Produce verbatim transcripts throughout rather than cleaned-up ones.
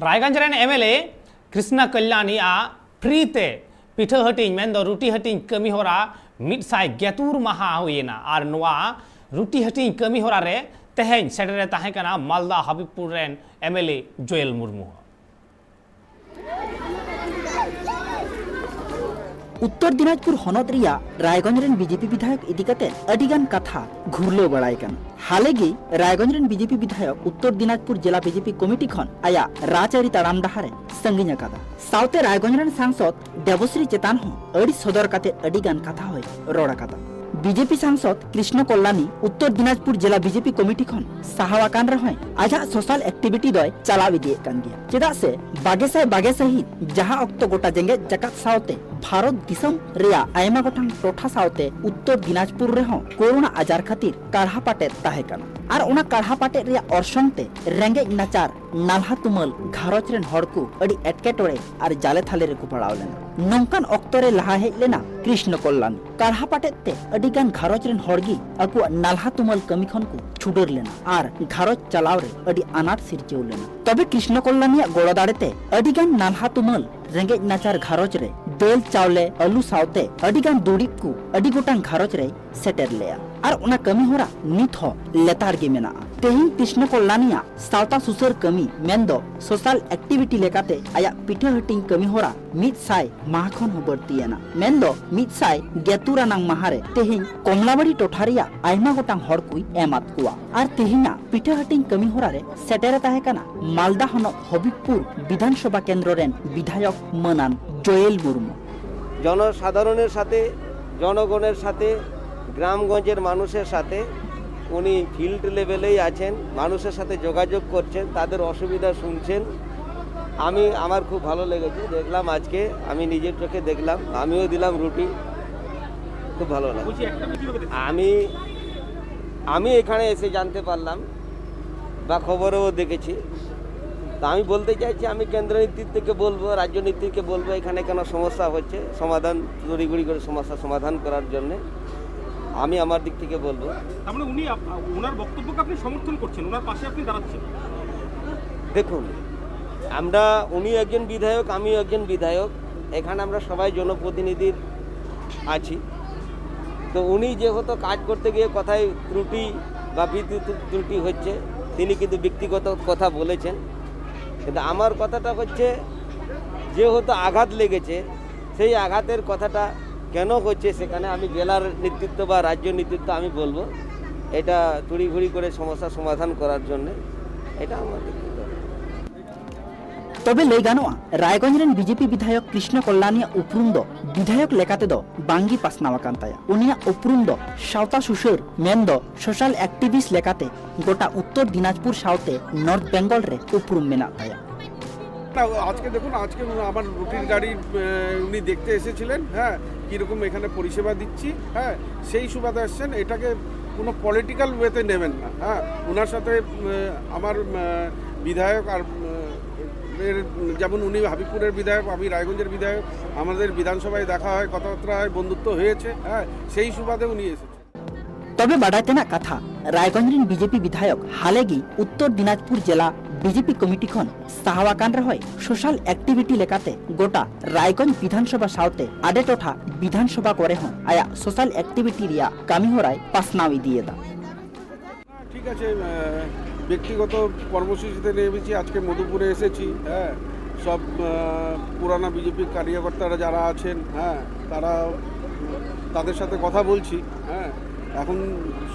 ᱨᱟᱭᱜᱚᱸᱡᱽ ᱨᱮᱱ ᱮᱢᱮᱞᱮ ᱠᱨᱤᱥᱱᱟ ᱠᱚᱞᱭᱟᱱᱤ ᱟᱜ ᱯᱷᱨᱤ ᱛᱮ ᱯᱤᱴᱷᱟᱹ ᱦᱟᱹᱴᱤᱧ ᱢᱮᱱᱫᱚ ᱨᱩᱴᱤ ᱦᱟᱹᱴᱤᱧ ᱠᱟᱹᱢᱤ ᱦᱚᱨᱟ ᱢᱤᱫ ᱥᱟᱭ ᱜᱮᱛᱩᱨ ᱢᱟᱦᱟ ᱦᱩᱭᱮᱱᱟ ᱟᱨ ᱱᱚᱣᱟ ᱨᱩᱴᱤ ᱦᱟᱹᱴᱤᱧ ᱠᱟᱹᱢᱤ ᱦᱚᱨᱟ ᱨᱮ ᱛᱮᱦᱮᱧ ᱥᱮᱴᱮᱨᱮ ᱛᱟᱦᱮᱸ ᱠᱟᱱᱟ ᱢᱟᱞᱫᱟ ᱦᱟᱵᱤᱵᱽᱯᱩᱨ ᱨᱮᱱ ᱮᱢᱮᱞᱮ ᱡᱳᱭᱮᱞ ᱢᱩᱨᱢᱩ᱾ ᱩᱛᱛᱚᱨ ᱫᱤᱱᱟᱡᱽᱯᱩᱨ ᱦᱚᱱᱚᱛ ᱨᱮᱭᱟᱜ ᱨᱟᱭᱜᱚᱸᱡᱽ ᱨᱮᱱ ᱵᱤᱡᱮᱯᱤ ᱵᱤᱫᱷᱟᱭᱚᱠ ᱤᱫᱤ ᱠᱟᱛᱮ ᱟᱹᱰᱤ ᱜᱟᱱ ᱠᱟᱛᱷᱟ ᱜᱷᱩᱨᱞᱟᱹᱣ ᱵᱟᱲᱟᱭ ᱠᱟᱱᱟ᱾ ᱦᱟᱞᱮ ᱜᱮ ᱨᱟᱭᱜᱚᱸᱡᱽ ᱨᱮᱱ ᱵᱤᱡᱮᱯᱤ ᱵᱤᱫᱷᱟᱭᱚᱠ ᱩᱛᱛᱚᱨ ᱫᱤᱱᱟᱡᱽᱯᱩᱨ ᱡᱮᱞᱟ ᱵᱤᱡᱮᱯᱤ ᱠᱚᱢᱤᱴᱤ ᱠᱷᱚᱱ ᱟᱭᱟᱜ ᱨᱟᱡᱽᱟᱹᱨᱤ ᱛᱟᱲᱟᱢ ᱰᱟᱦᱟᱨ ᱮ ᱥᱟᱺᱜᱤᱧ ᱟᱠᱟᱫᱟ᱾ ᱥᱟᱶᱛᱮ ᱨᱟᱭᱜᱚᱸᱡᱽ ᱨᱮᱱ ᱥᱟᱝᱥᱚᱫ ᱫᱮᱵᱚᱥᱨᱤ ᱪᱮᱛᱟᱱ ᱦᱚᱸ ᱟᱹᱲᱤᱥ ᱥᱚᱫᱚᱨ ᱠᱟᱛᱮ ᱟᱹᱰᱤ ᱜᱟᱱ ᱠᱟᱛᱷᱟ ᱦᱚᱸᱭ ᱨᱚᱲ ᱟᱠᱟᱫᱟ᱾ ᱵᱤᱡᱮᱯᱤ ᱥᱟᱝᱥᱚᱫ ᱠᱨᱤᱥᱱᱚ ᱠᱚᱞᱞᱟᱱᱤ ᱩᱛᱛᱚᱨ ᱫᱤᱱᱟᱡᱽᱯᱩᱨ ᱡᱮᱞᱟ ᱵᱤᱡᱮᱯᱤ ᱠᱚᱢᱤᱴᱤ ᱠᱷᱚᱱ ᱥᱟᱦᱟᱣ ᱟᱠᱟᱱ ᱨᱮᱦᱚᱸᱭ ᱟᱡᱟᱜ ᱥᱳᱥᱟᱞ ᱮᱠᱴᱤᱵᱷᱤᱴᱤ ᱫᱚᱭ ᱪᱟᱞᱟᱣ ᱤᱫᱤᱭᱮᱫ ᱠᱟᱱ ᱜᱮᱭᱟ᱾ ᱪᱮᱫᱟᱜ ᱥᱮ ᱵᱟᱜᱮ ᱥᱟᱭ ᱵᱟᱜᱮ ᱥᱟᱹᱦᱤᱛ ᱡᱟᱦᱟᱸ ᱚᱠᱛᱚ ᱜᱚᱴᱟ ᱡᱮᱜᱮᱛ ᱡᱟᱠᱟᱛ ᱥᱟᱶᱛᱮ ᱵᱷᱟᱨᱚᱛ ᱫᱤᱥᱚᱢ ᱨᱮᱭᱟᱜ ᱟᱭᱢᱟ ᱜᱚᱴᱟᱝ ᱴᱚᱴᱷᱟ ᱥᱟᱶᱛᱮ ᱩᱛᱛᱚᱨ ᱫᱤᱱᱟᱡᱽᱯᱩᱨ ᱨᱮᱦᱚᱸ ᱠᱳᱨᱳᱱᱟ ᱟᱡᱟᱨ ᱠᱷᱟᱹᱛᱤᱨ ᱠᱟᱲᱦᱟ ᱯᱟᱴᱮᱫ ᱛᱟᱦᱮᱸ ᱠᱟᱱᱟ ᱟᱨ ᱚᱱᱟ ᱠᱟᱲᱦᱟ ᱯᱟᱴᱮᱫ ᱨᱮᱭᱟᱜ ᱚᱨᱥᱚᱝ ᱛᱮ ᱨᱮᱸᱜᱮᱡ ᱱᱟᱪᱟᱨ ᱱᱟᱞᱦᱟ ᱛᱩᱢᱟᱹᱞ ᱜᱷᱟᱨᱚᱸᱡᱽ ᱨᱮᱱ ᱦᱚᱲ ᱠᱚ ᱟᱹᱰᱤ ᱮᱴᱠᱮᱴᱚᱬᱮ ᱟᱨ ᱡᱟᱞᱮ ᱛᱷᱟᱞᱮ ᱨᱮᱠᱚ ᱯᱟᱲᱟᱣ ᱞᱮᱱᱟ᱾ ᱱᱚᱝᱠᱟᱱ ᱚᱠᱛᱚ ᱨᱮ ᱞᱟᱦᱟ ᱦᱮᱡ ᱞᱮᱱᱟ ᱠᱨᱤᱥᱱᱚ ᱠᱚᱞᱞᱟᱱᱤ᱾ ᱠᱟᱲᱦᱟ ᱯᱟᱴᱮᱫ ᱛᱮ ᱟᱹᱰᱤ ᱜᱟᱱ ᱜᱷᱟᱨᱚᱸᱡᱽ ᱨᱮᱱ ᱦᱚᱲ ᱜᱮ ᱟᱠᱚᱣᱟᱜ ᱱᱟᱞᱦᱟ ᱛᱩᱢᱟᱹᱞ ᱠᱟᱹᱢᱤ ᱠᱷᱚᱱ ᱠᱚ ᱪᱷᱩᱰᱟᱹᱨ ᱞᱮᱱᱟ ᱟᱨ ᱜᱷᱟᱨᱚᱸᱡᱽ ᱪᱟᱞᱟᱣ ᱨᱮ ᱟᱹᱰᱤ ᱟᱱᱟᱴ ᱥᱤᱨᱡᱟᱹᱣ ᱞᱮᱱᱟ᱾ ᱛᱚᱵᱮ ᱠᱨᱤᱥᱱᱚ ᱠᱚᱞᱞᱟᱱᱤᱭᱟᱜ ᱜᱚᱲᱚ ᱫᱟᱲᱮ ᱛᱮ ᱟᱹᱰᱤ ᱜᱟᱱ ᱱᱟᱞᱦᱟ ᱛᱩᱢᱟᱹᱞ ᱨᱮᱸᱜᱮᱡ ᱱᱟᱪᱟᱨ ᱜᱷᱟᱨᱚᱸᱡᱽ ᱨᱮ ᱫᱟᱹᱞ, ᱪᱟᱣᱞᱮ, ᱟᱹᱞᱩ ᱥᱟᱶᱛᱮ ᱟᱹᱰᱤ ᱜᱟᱱ ᱫᱩᱨᱤᱵ ᱠᱚ ᱟᱹᱰᱤ ᱜᱚᱴᱟᱝ ᱜᱷᱟᱨᱚᱸᱡᱽ ᱨᱮᱭ ᱥᱮᱴᱮᱨ ᱞᱮᱜᱼᱟ ᱟᱨ ᱚᱱᱟ ᱠᱟᱹᱢᱤ ᱦᱚᱨᱟ ᱱᱤᱛ ᱦᱚᱸ ᱞᱮᱛᱟᱲ ᱜᱮ ᱢᱮᱱᱟᱜᱼᱟ᱾ ᱛᱮᱦᱮᱧ ᱠᱨᱤᱥᱱᱚ ᱠᱚᱞᱞᱟᱱᱤᱭᱟᱜ ᱥᱟᱶᱛᱟ ᱥᱩᱥᱟᱹᱨ ᱠᱟᱹᱢᱤ ᱢᱮᱱᱫᱚ ᱥᱳᱥᱟᱞ ᱮᱠᱴᱤᱵᱷᱤᱴᱤ ᱞᱮᱠᱟᱛᱮ ᱟᱭᱟᱜ ᱯᱤᱴᱷᱟᱹ ᱦᱟᱹᱴᱤᱧ ᱠᱟᱹᱢᱤ ᱦᱚᱨᱟ ᱢᱤᱫ ᱥᱟᱭ ᱢᱟᱦᱟ ᱠᱷᱚᱱ ᱦᱚᱸ ᱵᱟᱹᱲᱛᱤᱭᱮᱱᱟ᱾ ᱢᱮᱱᱫᱚ ᱢᱤᱫ ᱥᱟᱭ ᱜᱮᱛᱩᱨ ᱟᱱᱟᱝ ᱢᱟᱦᱟ ᱨᱮ ᱛᱮᱦᱮᱧ ᱠᱚᱢᱞᱟᱵᱟᱲᱤ ᱴᱚᱴᱷᱟ ᱨᱮᱭᱟᱜ ᱟᱭᱢᱟ ᱜᱚᱴᱟᱝ ᱦᱚᱲ ᱠᱚᱭ ᱮᱢᱟᱫ ᱠᱚᱣᱟ ᱟᱨ ᱛᱮᱦᱮᱧᱟᱜ ᱯᱤᱴᱷᱟᱹ ᱦᱟᱹᱴᱤᱧ ᱠᱟᱹᱢᱤ ᱦᱚᱨᱟ ᱨᱮ ᱥᱮᱴᱮᱨ ᱮ ᱛᱟᱦᱮᱸ ᱠᱟᱱᱟ ᱢᱟᱞᱫᱟ ᱦᱚᱱᱚᱛ ᱦᱚᱵᱤᱵᱽᱯᱩᱨ ᱵᱤᱫᱷᱟᱱ ᱥᱚᱵᱷᱟ ᱠᱮᱱᱫᱨᱚ ᱨᱮᱱ ᱵᱤᱫᱷᱟᱭᱚᱠ ᱢᱟᱹᱱᱟᱱ ᱡᱳᱭᱮᱞ ᱢᱩᱨᱢᱩ᱾ জনসাধারণের সাথে, জনগণের সাথে, গ্রামগঞ্জের মানুষের সাথে উনি ফিল্ড লেভেলেই আছেন, মানুষের সাথে যোগাযোগ করছেন, তাদের অসুবিধা শুনছেন। আমি, আমার খুব ভালো লেগেছে, দেখলাম আজকে, আমি নিজের চোখে দেখলাম, আমিও দিলাম রুটি, খুব ভালো লাগলো। বলছি, একটা বিষয় দেখছি। আমি, আমি এখানে এসে জানতে পারলাম বা খবরেও দেখেছি। তো আমি বলতে চাইছি, আমি কেন্দ্র নেতৃত্বকে বলবো, রাজ্য নেতৃত্বকে বলবো, এখানে কেন সমস্যা হচ্ছে, সমাধান তড়িঘড়ি করে সমস্যা সমাধান করার জন্যে আমি আমার দিক থেকে বলবো। তার মানে উনি আপ-, ওনার বক্তব্যকে আপনি সমর্থন করছেন, ওনার পাশে আপনি দাঁড়াচ্ছেন? দেখুন, আমরা, উনি একজন বিধায়ক, আমিও একজন বিধায়ক, এখানে আমরা সবাই জনপ্রতিনিধির আছি। তো উনি যেহেতু কাজ করতে গিয়ে কথায় ত্রুটি বা বিদ্যুৎ ত্রুটি হচ্ছে, তিনি কিন্তু ব্যক্তিগত কথা বলেছেন। কিন্তু আমার কথাটা হচ্ছে, যেহেতু আঘাত লেগেছে, সেই আঘাতের কথাটা কেন হচ্ছে, সেখানে আমি জেলার নেতৃত্ব বা রাজ্য নেতৃত্ব আমি বলবো, এটা তড়িঘড়ি করে সমস্যা সমাধান করার জন্য। এটা আমার ব্যক্তিগত। ᱛᱚᱵᱮ ᱞᱟᱹᱭ ᱜᱟᱱᱚᱜᱼᱟ, ᱨᱟᱭᱜᱚᱸᱡᱽ ᱨᱮᱱ ᱵᱤᱡᱮᱯᱤ ᱵᱤᱫᱷᱟᱭᱚᱠ ᱠᱨᱤᱥᱱᱚ ᱠᱚᱞᱞᱟᱱᱤᱭᱟᱜ ᱩᱯᱨᱩᱢ ᱫᱚ ᱵᱤᱫᱷᱟᱭᱚᱠ ᱞᱮᱠᱟᱛᱮ ᱫᱚ ᱵᱟᱝ ᱜᱮ ᱯᱟᱥᱱᱟᱣ ᱟᱠᱟᱱ ᱛᱟᱭᱟ᱾ ᱩᱱᱤᱭᱟᱜ ᱩᱯᱨᱩᱢ ᱫᱚ ᱥᱟᱶᱛᱟ ᱥᱩᱥᱟᱹᱨ ᱢᱮᱱᱫᱚ ᱥᱳᱥᱟᱞ ᱮᱠᱴᱤᱵᱷᱤᱥᱴ ᱞᱮᱠᱟᱛᱮ ᱜᱚᱴᱟ ᱩᱛᱛᱚᱨ ᱫᱤᱱᱟᱡᱽᱯᱩᱨ ᱥᱟᱶᱛᱮ ᱱᱚᱨᱛᱷ ᱵᱮᱝᱜᱚᱞ ᱨᱮ ᱩᱯᱨᱩᱢ ᱢᱮᱱᱟᱜ ᱛᱟᱭᱟ᱾ না, আজকে দেখুন, আজকে আমার রুটির গাড়ি আহ, উনি দেখতে এসেছিলেন। হ্যাঁ, কীরকম এখানে পরিষেবা দিচ্ছি, হ্যাঁ, সেই সুবাদে এসছেন। এটাকে কোনো পলিটিক্যাল ওয়েতে নেবেন না। হ্যাঁ, ওনার সাথে আহ, আমার আহ, বিধায়ক আর আহ, এর, যেমন উনি হাবিবপুরের বিধায়ক, আমি রায়গঞ্জের বিধায়ক, আমাদের বিধানসভায় দেখা হয়, কথাবার্তা হয়, বন্ধুত্ব হয়েছে। হ্যাঁ, সেই সুবাদে উনি এসেছেন। ᱛᱚᱵᱮ ᱵᱟᱰᱟᱭ ᱛᱮᱱᱟᱜ ᱠᱟᱛᱷᱟ, ᱨᱟᱭᱜᱚᱸᱡᱽ ᱨᱮᱱ ᱵᱤᱡᱮᱯᱤ ᱵᱤᱫᱷᱟᱭᱚᱠ ᱦᱟᱞᱮ ᱜᱮ ᱩᱛᱛᱚᱨ ᱫᱤᱱᱟᱡᱽᱯᱩᱨ ᱡᱮᱞᱟ ᱵᱤᱡᱮᱯᱤ ᱠᱚᱢᱤᱴᱤ ᱠᱷᱚᱱ ᱥᱟᱦᱟᱣ ᱟᱠᱟᱱ ᱨᱮᱦᱚᱸᱭ, ᱥᱳᱥᱟᱞ ᱮᱠᱴᱤᱵᱷᱤᱴᱤ ᱞᱮᱠᱟᱛᱮ ᱜᱚᱴᱟ ᱨᱟᱭᱜᱚᱸᱡᱽ ᱵᱤᱫᱷᱟᱱᱥᱚᱵᱷᱟ ᱥᱟᱶᱛᱮ ᱟᱰᱮ ᱴᱚᱴᱷᱟ ᱵᱤᱫᱷᱟᱱᱥᱚᱵᱷᱟ ᱠᱚᱨᱮ ᱦᱚᱸ ᱟᱭᱟᱜ ᱥᱳᱥᱟᱞ ᱮᱠᱴᱤᱵᱷᱤᱴᱤ ᱨᱮᱭᱟᱜ ᱠᱟᱹᱢᱤ ᱦᱚᱨᱟᱭ ᱯᱟᱥᱱᱟᱣ ᱤᱫᱤᱭᱮᱫᱟ᱾ ঠিক আছে, আহ, ব্যক্তিগত কর্মসূচিতে নেমেছি। আজকে মধুপুরে এসেছি। হ্যাঁ, সব আহ, পুরানা বিজেপির কার্যকর্তারা যারা আছেন, হ্যাঁ, তারা, তাদের সাথে কথা বলছি। হ্যাঁ, এখন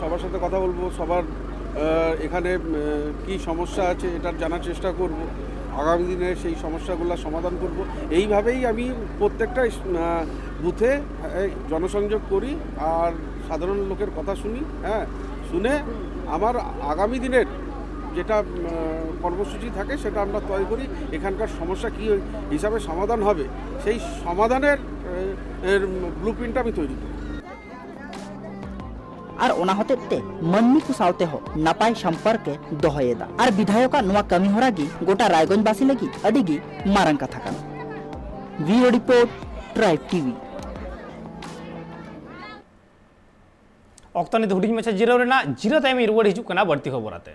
সবার সাথে কথা বলবো, সবার আহ, এখানে আহ, কী সমস্যা আছে, এটার জানার চেষ্টা করব। আগামী দিনে সেই সমস্যাগুলো সমাধান করব। এইভাবেই আমি প্রত্যেকটা আহ, বুথে আহ, জনসংযোগ করি আর সাধারণ লোকের কথা শুনি। হ্যাঁ, শুনে আমার আগামী দিনের যেটা আহ, কর্মসূচি থাকে, সেটা আমরা তয় করি। এখানকার সমস্যা কী হিসাবে সমাধান হবে, সেই সমাধানের আহ, এর ব্লু প্রিন্টটা আমি তৈরি করি। ᱟᱨ ᱚᱱᱟ ᱦᱚᱛᱮᱡ ᱛᱮ ᱢᱟᱹᱱᱢᱤ ᱠᱚ ᱥᱟᱶᱛᱮ ᱦᱚᱸ ᱱᱟᱯᱟᱭ ᱥᱚᱢᱯᱚᱨᱠ ᱮ ᱫᱚᱦᱚᱭᱮᱫᱟ᱾ ᱟᱨ ᱵᱤᱫᱷᱟᱭᱚᱠᱟᱜ ᱱᱚᱣᱟ ᱠᱟᱹᱢᱤ ᱦᱚᱨᱟ ᱜᱮ ᱜᱚᱴᱟ ᱨᱟᱭᱜᱚᱸᱡᱽ ᱵᱟᱥᱤ ᱞᱟᱹᱜᱤᱫ ᱟᱹᱰᱤ ᱜᱮ ᱢᱟᱨᱟᱝ ᱠᱟᱛᱷᱟ ᱠᱟᱱᱟ᱾ ᱵᱤᱭᱩᱨᱳ ᱨᱤᱯᱳᱨᱴ, ᱴᱨᱟᱭᱤᱵᱽ ᱴᱤᱵᱷᱤ᱾ ᱚᱠᱛᱚ ᱱᱤᱛ ᱦᱩᱰᱤᱧ ᱢᱟᱪᱷᱟ ᱡᱤᱨᱟᱹᱣ ᱨᱮᱱᱟᱜ᱾ ᱡᱤᱨᱟᱹ ᱛᱟᱭᱚᱢ ᱤᱧ ᱨᱩᱣᱟᱹᱲ ᱦᱤᱡᱩᱜ ᱠᱟᱱᱟ ᱵᱟᱹᱲᱛᱤ ᱠᱷᱚᱵᱚᱨ ᱟᱛᱮ᱾